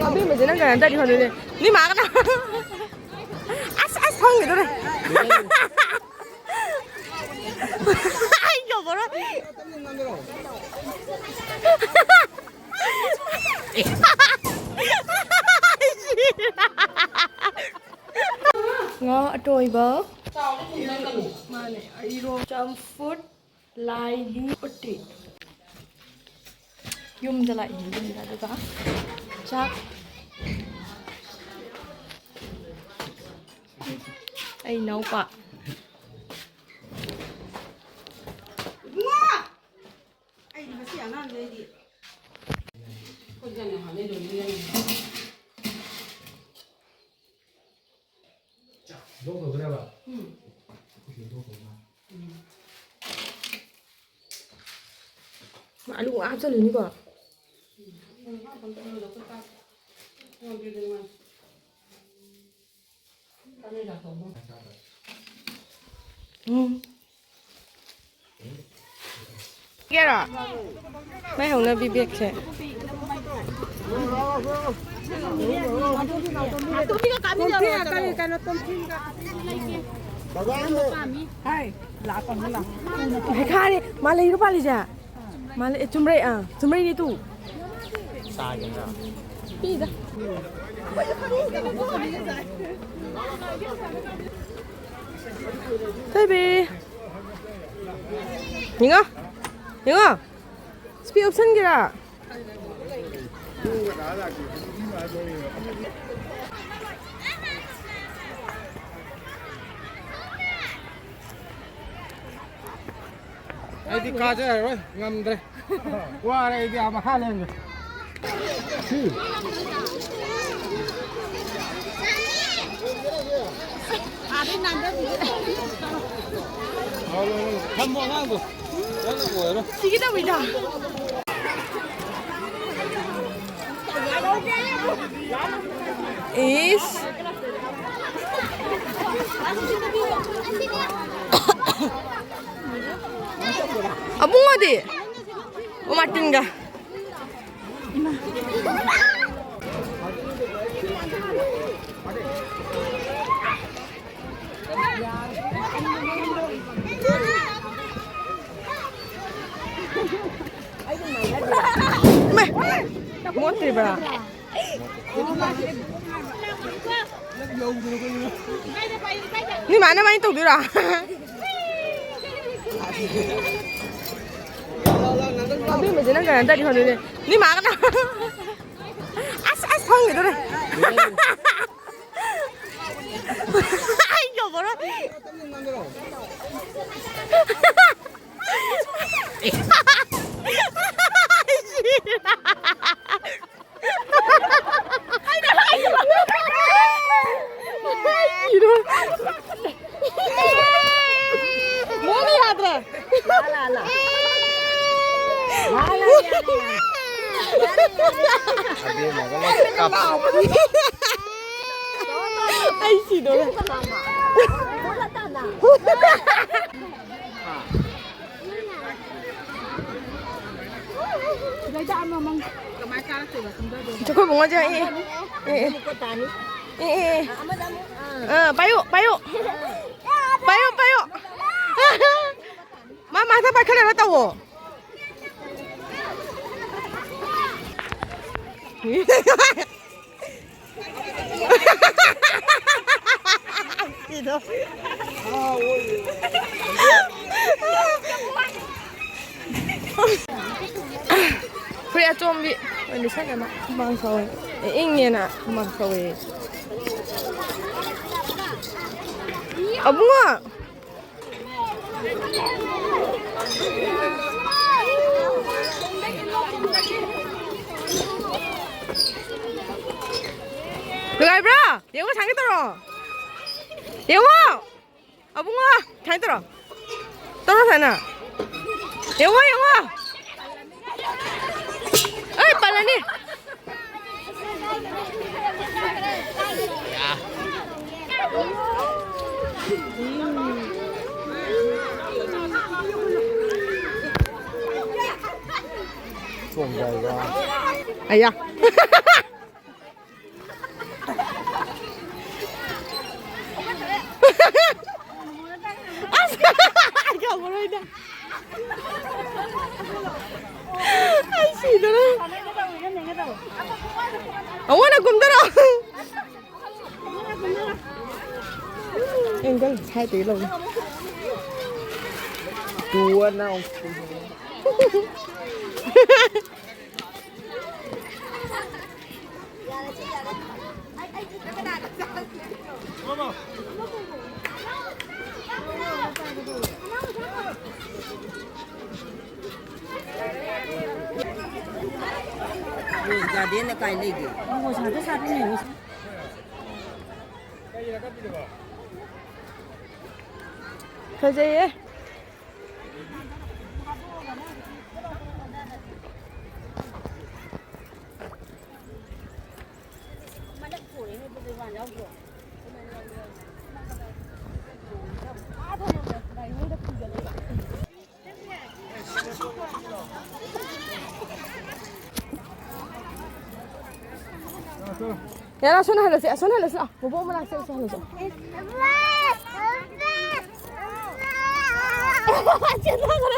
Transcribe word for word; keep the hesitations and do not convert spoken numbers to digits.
ꯑꯕꯦꯝꯃꯁꯦ ꯅꯪ ꯀꯅꯥ ꯇꯥꯔꯤ ꯐꯗꯣꯏꯅꯦ? ꯅꯣꯏ ꯃꯥ ꯀꯅꯥ? ꯑꯁ, ꯑꯁ, ꯈꯪꯈꯤꯗꯧꯔꯦ꯫ ꯑꯩ ꯌꯧꯕꯔꯣ? ꯉꯥ ꯑꯇꯣꯏꯕ꯫ ꯃꯥꯅꯦ, ꯑꯩꯔꯣ ꯆꯝꯐꯨꯠ꯫ ꯂꯥꯏꯗꯤ ꯎꯠꯇ꯭ꯔꯤ꯫ ꯌꯨꯝꯗ ꯂꯥꯛꯏꯅꯤ, ꯌꯨꯝꯗ꯫ ꯑꯗꯨꯒ ꯆꯥꯛ꯫ ꯑꯩ ꯏꯅꯥꯎꯄꯥ꯫ ꯏꯕꯨꯡꯉꯣ! ꯑꯩꯗꯤ ꯃꯁꯤ ꯑꯉꯥꯡꯁꯦ ꯑꯩꯗꯤ꯫ ꯑꯂꯨ ꯍꯥꯞꯆꯜꯂꯨꯅꯤꯀꯣ꯫ ꯎꯝ꯫ ꯀꯦꯔꯣ? ꯃꯩ ꯍꯧꯅꯕꯤ ꯕꯦꯒꯁꯦ꯫ ꯍꯩꯈꯥꯅꯦ, ꯃꯥ ꯂꯩꯔꯣ ꯄꯥꯜꯂꯤꯁꯦ? ꯃꯥ ꯂꯩ-, ꯆꯨꯝꯕ꯭ꯔꯩ, ꯑꯥ, ꯆꯨꯝꯕ꯭ꯔꯩꯅꯦ ꯇꯨ꯫ ꯄꯤꯗ꯫ ꯊꯣꯏꯕꯤ꯫ ꯌꯦꯡꯉꯣ꯫ ꯌꯦꯡꯉꯣ꯫ ꯁ꯭ꯄꯦꯛ ꯎꯞꯁꯟꯒꯦꯔꯥ? ꯑꯩꯗꯤ ꯀꯥꯖꯔꯔꯣꯏ, ꯉꯝꯗ꯭ꯔꯦ꯫ ꯋꯥꯔꯦ ꯑꯩꯗꯤ, ꯑꯥ ꯃꯈꯥ ꯂꯦꯡꯒꯦ꯫ ꯊꯝꯃꯣ ꯑꯉꯥꯡꯗꯣ꯫ ꯅꯪꯅ ꯑꯣꯏꯔꯣ꯫ ꯁꯤꯒꯦ ꯇꯧꯋꯤꯗ꯫ ꯏꯁ꯫ ꯑꯕꯨꯡꯉꯣꯗꯤ? ꯑꯣ, ꯃꯥꯔꯇꯤꯟꯒ꯫ ꯃꯣꯠꯇ꯭ꯔꯤꯕ꯭ꯔꯥ? ꯅꯣꯏ ꯃꯥꯅ ꯃꯥꯏꯅ ꯇꯧꯗꯣꯏꯔꯣ? ꯑꯕꯦꯝꯃꯁꯦ ꯅꯪ ꯀꯩꯅꯣ ꯇꯧꯔꯗꯤ ꯐꯗꯣꯏꯅꯦ꯫ ꯅꯣꯏ ꯃꯥꯒꯅ ꯑꯁ ꯑꯁ ꯐꯪꯈꯤꯗꯣꯔꯦ꯫ ꯑꯩ ꯌꯧꯕꯔꯣꯏ꯫ ꯃꯣꯏꯅ ꯌꯥꯗ꯭ꯔꯦ꯫ ꯑꯕꯦꯝꯃꯒ ꯂꯣꯏ ꯀꯥꯞꯄ꯫ ꯑꯩ ꯁꯤꯗꯣꯔꯦ꯫ ꯑꯩꯈꯣꯏ ꯕꯨꯡꯉꯣꯁꯦ, ꯑꯦ, ꯑꯦ, ꯑꯦ, ꯑꯦ, ꯑꯦ, ꯑꯦ꯫ ꯑꯥ, ꯄꯥꯏꯌꯨ, ꯄꯥꯏꯌꯨ꯫ ꯄꯥꯏꯌꯨ, ꯄꯥꯏꯌꯨ꯫ ꯃꯥ ꯃꯥꯊꯛ ꯄꯥꯏꯈꯠꯂꯒ ꯇꯧꯋꯣ꯫ ꯐꯨꯔꯤꯠ ꯑꯆꯣꯝꯕꯤ ꯑꯣꯏꯅ ꯂꯤꯠꯁꯟꯒꯅ ꯍꯨꯃꯥꯡ ꯁꯧꯋꯦ꯫ ꯏꯪꯉꯦꯅ ꯍꯨꯃꯥꯡ ꯁꯧꯋꯦ꯫ ꯑꯕꯨꯡꯉꯣ! ꯅꯨꯡꯉꯥꯏꯕ꯭ꯔꯥ? ꯌꯦꯡꯉꯣ, ꯁꯥꯏꯅ ꯇꯧꯔꯣ꯫ ꯌꯦꯡꯉꯣ꯫ ꯑꯕꯨꯡꯉꯣ, ꯁꯥꯏꯅ ꯇꯧꯔꯣ꯫ ꯇꯧꯔꯣ, ꯁꯥꯏꯅ꯫ ꯌꯦꯡꯉꯣ, ꯌꯦꯡꯉꯣ꯫ ꯑꯩ ꯄꯜꯂꯅꯤ꯫ ꯆꯣꯡꯊꯔꯒ꯫ ꯑꯌꯥ꯫ ꯑꯁ! ꯑꯩ ꯉꯝꯃꯔꯣꯏꯗ꯫ ꯑꯩ ꯁꯤꯗꯣꯔꯦ꯫ ꯁꯥꯏꯗꯒꯤ ꯂꯧꯅꯤ꯫ ꯇꯨ ꯑꯅ꯫ ꯒꯥꯔꯗꯦꯟꯅ ꯀꯥꯏ ꯂꯩꯒꯦ? ꯐꯖꯩꯌꯦ꯫ ꯌꯥꯔꯦ, ꯑꯁꯣꯝꯗ ꯍꯜꯂꯁꯤ, ꯑꯁꯣꯝꯗ ꯍꯜꯂꯁꯤ, ꯂꯥꯛꯑꯣ꯫ ꯕꯣꯕꯣꯛ ꯃꯅꯥꯛ ꯆꯠꯂꯁꯤ, ꯍꯜꯂꯁꯤ꯫ ꯆꯦꯟꯊꯈ꯭ꯔꯦ꯫